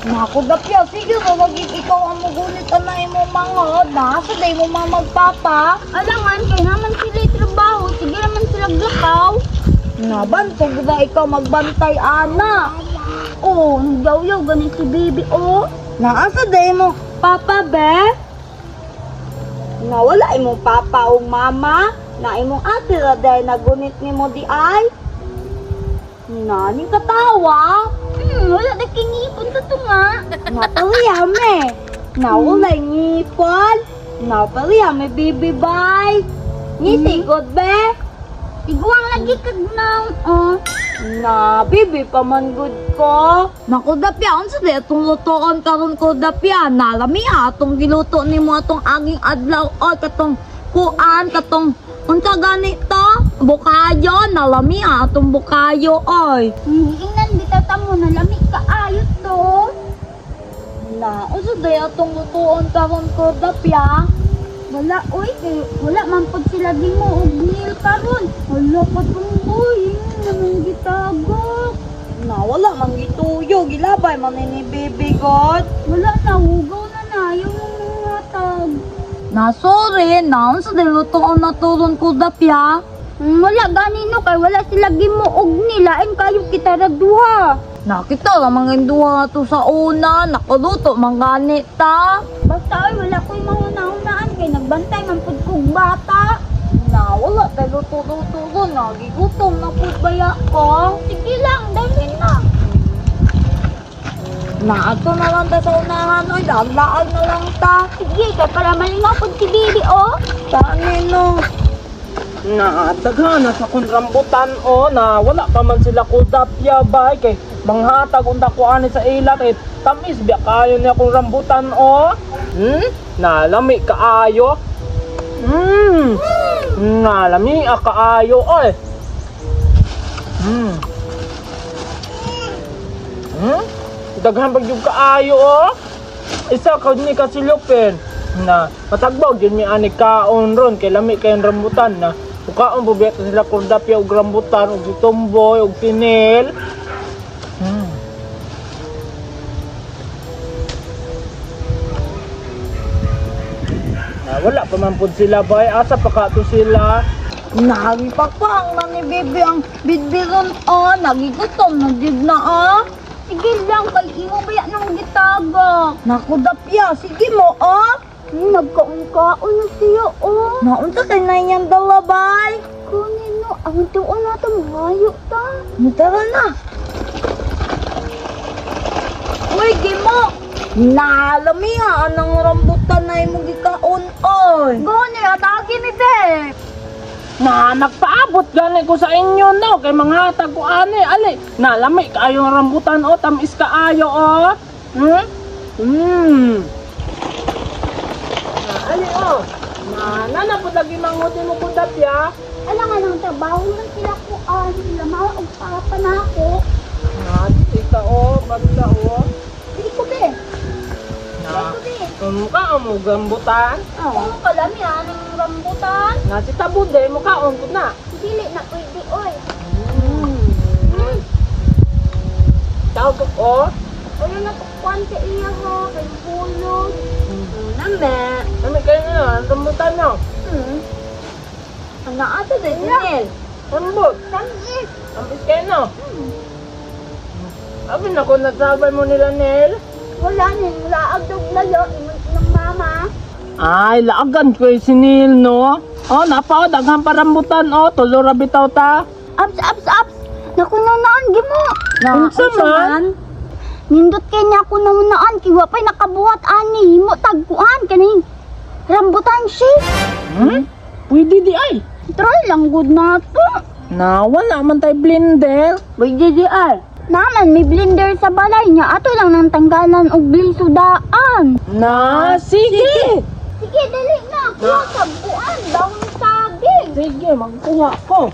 Nako dapya, sige ra lagi ikaw ang mugunit ana imong manghod. Nasa day mo mga magpapa. Alangan kay naman sila trabaho, sige naman sila glakaw. Nabantog na ikaw magbantay ana. Oh, nagyaw-yaw gani si baby oh. Naasa day mo papa be? Nawala imong papa o mama, na imong ate ra day nagunit nimo di ay. Nani katawa? Wala na kingipon sa tunga. Napaliyame. Nawala ngipon. Napaliyame bibi bay. Ngisigod be. Iguang lagi kag naon oh. Na, bibi pa man gud ko. Naku, dapya, unsa di atong lutoon karon ko, dapya. Nalami atong giluto nimo atong aging adlaw o katong kuan katong unsa gani to? Bukayo, nalami atong bukayo oy. Giingnan bitaw ta mo nalami ka ayot do. Na, unsa di atong lutoon karon ko, dapya? Wala oy kay wala man pud sila gimo og meal karon. Wala pa tumboy, naman gitagok. Na, wala man gituyo, gilabay man ni bibi god. Wala na hugaw na na yung mga tag. Na, sorry, na, unsa di lutoon na turon ko, dapya? Wala gani no kay wala sila gimo og nilain kayo kita ra duha. Nakita lang mga duha to sa una, nakaluto man gani ta. Basta oy wala ko'y mahuna-hunaan kay nagbantay man pud kog bata. Na wala tayo luto-luto ko, nagigutom na pud baya ko. Sige lang, dali na. Na ato na lang ta sa unahan, oy, laag na lang ta. Sige, kay para malingaw pud si Bibi oh. Tani no. Na daghan na sa kong rambutan o na wala pa man sila kudapya bay kay manghatag unta ko ani sa ila kay tamis biya kayo niya akong rambutan o. Nalami kaayo. Nalami ah, kaayo oy. Daghan pag yung kaayo o. Isa ka ni kasilupin na matagbog yun mi ani kaon ron kay lami kayong rambutan na mukaon po biya sila kurdapya og rambutan og si tumboy og sinil. Na wala pa man pud sila bay asa pa ka to sila. Nagipakpang na ni Bibi ang bidbiron o, nagigutom na jud na o. Sige lang kay imo baya nang gitagak. Naku dapya, sige mo o. Nagkaon-kaon na siya oh. Naunsa kay na iyang dala bay? Kunin no, ang tuon na to mayo ta. Tara na. Uy, Gimo! Nalami ha, anang rambutan na imong gikaon, oy. Gani atagi mi be. Na nagpaabot gani ko sa inyo no kay manghatag ko ani ali na lami kaayo ang rambutan o tamis kaayo o. Na ali o. Na nana pud lagi mangutin mo kudapya. Ala nga nang trabaho man sila ko sila mama og papa na ako. Na tika o banda o. Dili ko be. Na Dili ko be. mukha mo rambutan. Oh, kalami anang rambutan. Na si Tabude mukhaon pud na. Dili na pwede oy. Tawag ko o. Wala na tukwan sa iya ho, kay hulog. Name. Lami kayo na ang rambutan no. Ang naasa din, Sinel. Ambot. Tamis. Tamis kayo no. Abi na ko nasabay mo nila Nel. Wala ni laag dog layo ingon ng mama. Ay, laagan ko yung sinil, no? Oh, napa, oh, daghan pa rambutan, oh. Tulo ra bitaw ta. Abs abs abs. Naku naan gimo. Na, Unsa man? Nindot kay niya ako naunaan kay wa pay nakabuhat ani himo tagkuan kaning rambutan shake. Pwede di ay. Try lang good na to. Na, wala man tay blender. Pwede di ay. Naman may blender sa balay niya ato lang nang tanggalan og blisudaan. Na, sige. Sige dali na kuha tagkuan daon saging. Sige, magkuha ko.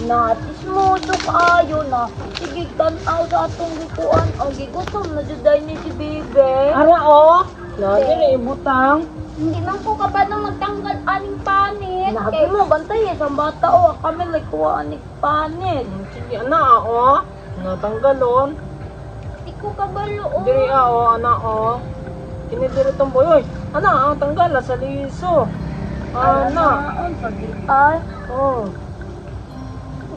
Na, tismoso kaayo na. Sige, tanaw sa atong gikuan. O, gigutom na jud day ni si Bibi. Ara, oh. Na, dili ibutang. Hindi man ko kabalo magtanggal aning panit. Nabi Kay mo, bantay eh, sa bata o. Kami like kuha ni panit. Sige, ana, oh. Natanggalon. Di ko kabalo oh. Diri ah, oh, ana oh. Kini diri tumboy oy. Ana, ah, tanggal ah, sa liso. Ana. Anaon pag ay. Oh.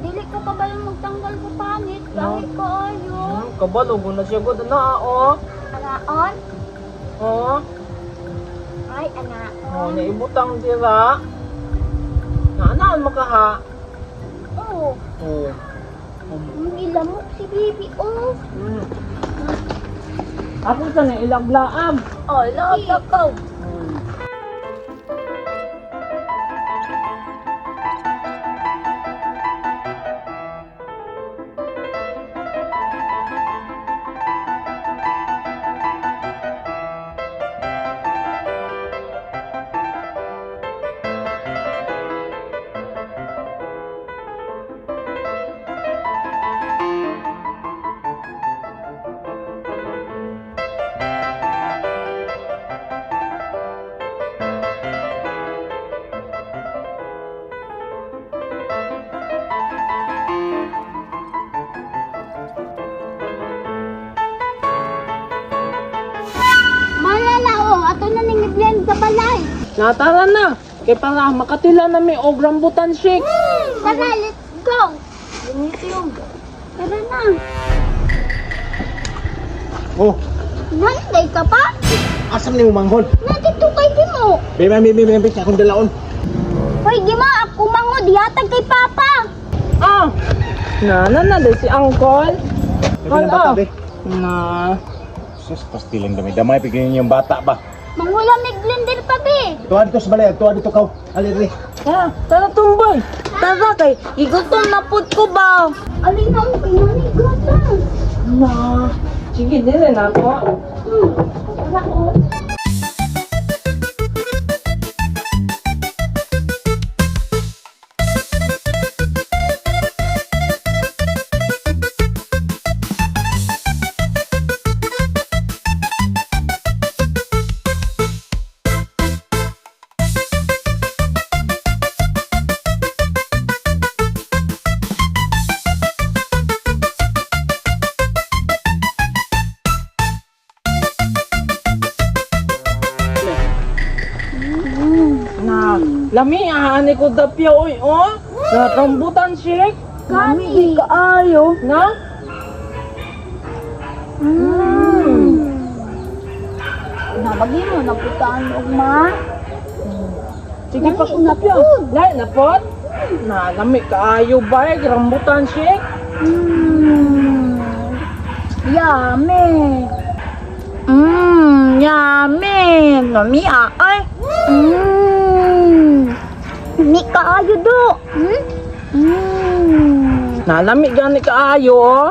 Dili ko kabalo magtanggal ko panit. Lahi ko ayo. Kabalo gud na siya gud ana ah, oh. Anaon? Oh. Ay, anaon. Oh, naibutang dira. Na ana makaha. Oh, Oh. Gilamok si baby oh. Ako sa na ilaglaam. Oh, love ko. Malala oh, ato na ning i-blend sa balay. Natara na. Kay para makatila na mi og rambutan shake. Tara, let's go. Tara na. Oh, Nanday ka pa? asam ni mo manghod? Nandito kay Gimo. Be, be, be, be, be, akong dalaon. Hoy, Gimo, ako mangod yatag kay Papa. Ah. Na na na si Uncle. Be, be, bata, be. Na. Sus, pastilang damay. Damay, pigilin yung bata ba? Mangula may blender pa, be. Tuwa dito sa balay, tuwa dito kaw. Ali, ali. Ah, tara tumboy. Tara kay gigutom na pud ko ba. Alin na ang pinani gata. Na. Sige, dili na ako. Tara, oh. Na, lami ah, ani ko dapya oy, oh. Na rambutan shake. Gani. Kaayo. Na? Nabagi mo, naputaan og ma. Sige pa ko dapya. Lahi na pod. Na, lami kaayo ba rambutan shake. Yummy. Yummy. Lami ah. Ay. Ni kaayo do. Hmm? Na, lami gani kaayo oh.